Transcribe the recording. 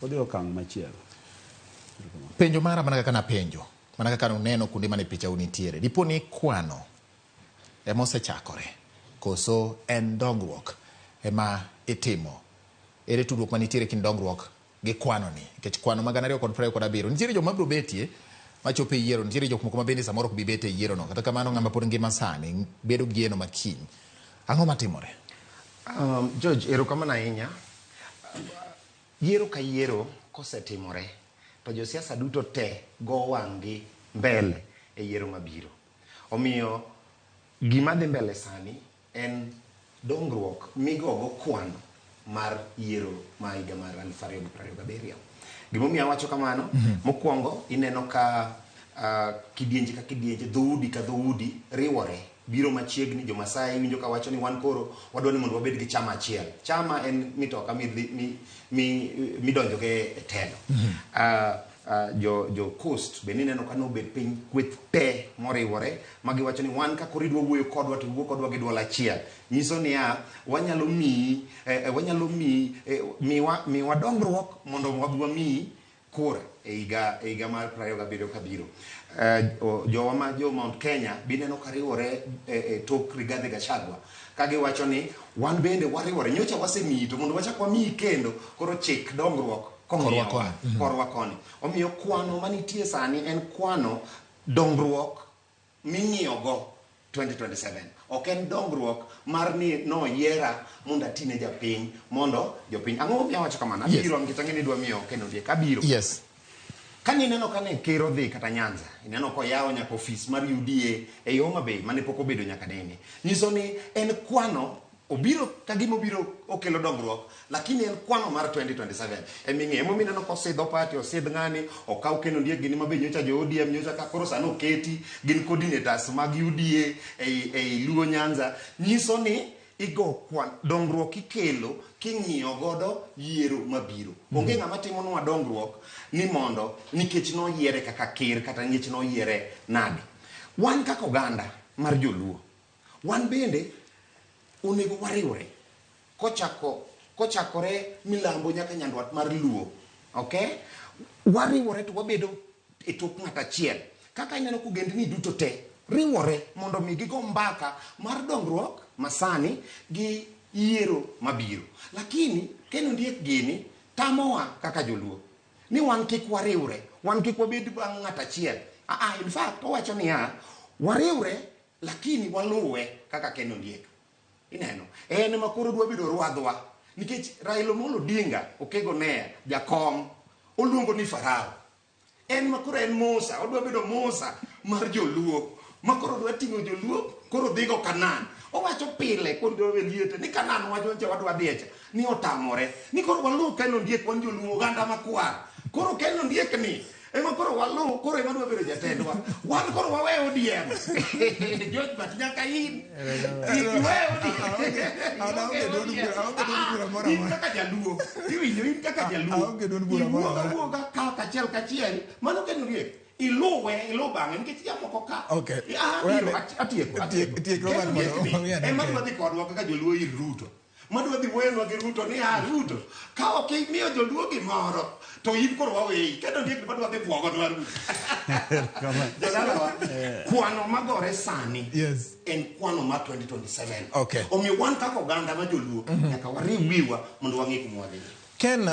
Odhi e okang' machielo. Penjo mara mana kaka napenjo, mana kaka nuneno kuonde mane pichau nitiere, dipo ni kwano ema osechakore koso en dongruok ema itimo? Ere tudruok manitiere kind dongruok gi kwano ni? Nikech kwano ma 2027 nitiere joma biro betie machopo e yiero, nitiere jok moko ma bende samoro ok bi bet e yiero no. Kata kamano ng'ama pod ngima sani bedo gi geno ma kiny. Ang'o matimore? George, erokamano ahinya. Yiero ka yiero kosetimore to josiasa duto te go wang'gi mbele e yiero mabiro. Omiyo gima dhi mbele sani en dongruok migogo kwano mar yiero ma higa mar 2027. Gimomiyo awacho kamano, mokwongo ineno ka kidienje ka kidienje, dhoudi ka dhoudi riwore biro machiegni. Jo Masai winjo ka wacho ni wan koro wadwa ni mondo wabed gi chama achiel. Chama en mitoka midhi mi mi midonjo go e telo. Jo Coast bende ineno ka nobet piny kweth te moriwore ma giwacho ni wan ka koro idwa wuoyo kodwa to iwuo kodwa gi duol achiel. Nyiso niya wanyalo miyi wanyalo miyi miwa miwa dongruok mondo wabi wamiyi kura e higa e higa mar 27 kabiro. Jowa ma jo Mount Kenya bineno ka riwore e tok Rigathi Gachagua ka giwacho ni wan bende wariwore nyocha wasemiyi to mondo wachak wamiyi kendo koro chik dongruok Korwa koni. Korwa koni. Omiyo kwano manitie sani en kwano dongruok ming'iyogo 2027. Ok en dongruok mar ni noyiera mondo ati ne japiny mondo jopiny. Ang'o momiyo awacho kamano? Abiro nikech ang'e ni idwa miyo Ken Ondiek. Abiro. Kane ineno kane ker odhi kata Nyanza, ineno koyawo nyaka ofis mar UDA ei Homa Bay mane pok obedo nyaka nene. Nyiso ni en kwano obiro ka gima obiro okelo dongruok lakini en kwano mar 2027 eming'iyo. Emomiyo ineno kosidho party, osidh ng'ani, okaw Ken Ondiek gini mabe nyocha jo ODM nyocha ka koro sani oketi gin coordinators mag UDA ei Luo Nyanza. Nyiso ni igo kwan dongruok ikelo king'iyo godo yiero mabiro. Onge ng'ama timonwa dongruok ni mondo nikech noyiere kaka ker kata nikech noyiere nade. Wan kaka oganda mar joluo, wan bende onego wariwre kochako kochakore milambo nyaka nyandwat mar Luo. Okay? Wariwore to wabedo e tok ng'at achiel. Kaka ineno kogendni duto te riwore mondo mi gigo mbaka mar dongruok masani gi yiero mabiro. Lakini Ken Ondiek gini tamowa kaka joluo ni wan kik wariwre, wan kik wabed bang' ng'at achiel. In fact owacho niya, wariwre lakini waluwe kaka Ken Ondiek. Ineno, en ema koro dwa bedo rwadhwa nikech Raila Amolo Odinga Okego Neya jakom oluongo ni Farao. En ma koro en Musa, odwa bedo Musa mar joluo. Ma koro dwa ting'o joluo, koro dhigo Kanaan. Owacho pile kod liete ni Kanaan wacho ncha wadwa dhiye cha, ni otamore. Ni koro waluw Ken Ondiek wan joluo oganda makwar. Koro Ken Ondiek ni ema koro waluw, koro ema dwa bedo jatendwa. Wan koro wawe ODM. George, but nyaka in. Iwe ODM. Aonge duond bura moro In amora. kaka jaluo, iwinjo in kaka jaluo. Aonge duond bura moro Iwuog amora. awuoga ka kachiel kachiel, mano Ken Ondiek. Iluwe, iluw bang'e nikech jamoko ka. Okay. Abiro, atieko, atieko. Tiek Robert Ken Ondiek mondo ni, wang'e ane ema Ken. dwa dhi kodwa kaka joluo ir Ruto. Madwa dhi wuoyonwa gi Ruto ni a Ruto, ka ok imiyo joluo gimoro, to in koro waweyi. Ken Ondiek ni madwa dhi buogonwa Ruto. Jodalawa, kwano magore sani en kwano mar 2027. Omiyo wan kaka oganda ma joluo, nyaka wariw wiwa mondo wang'e kuma wadhiye. Ken,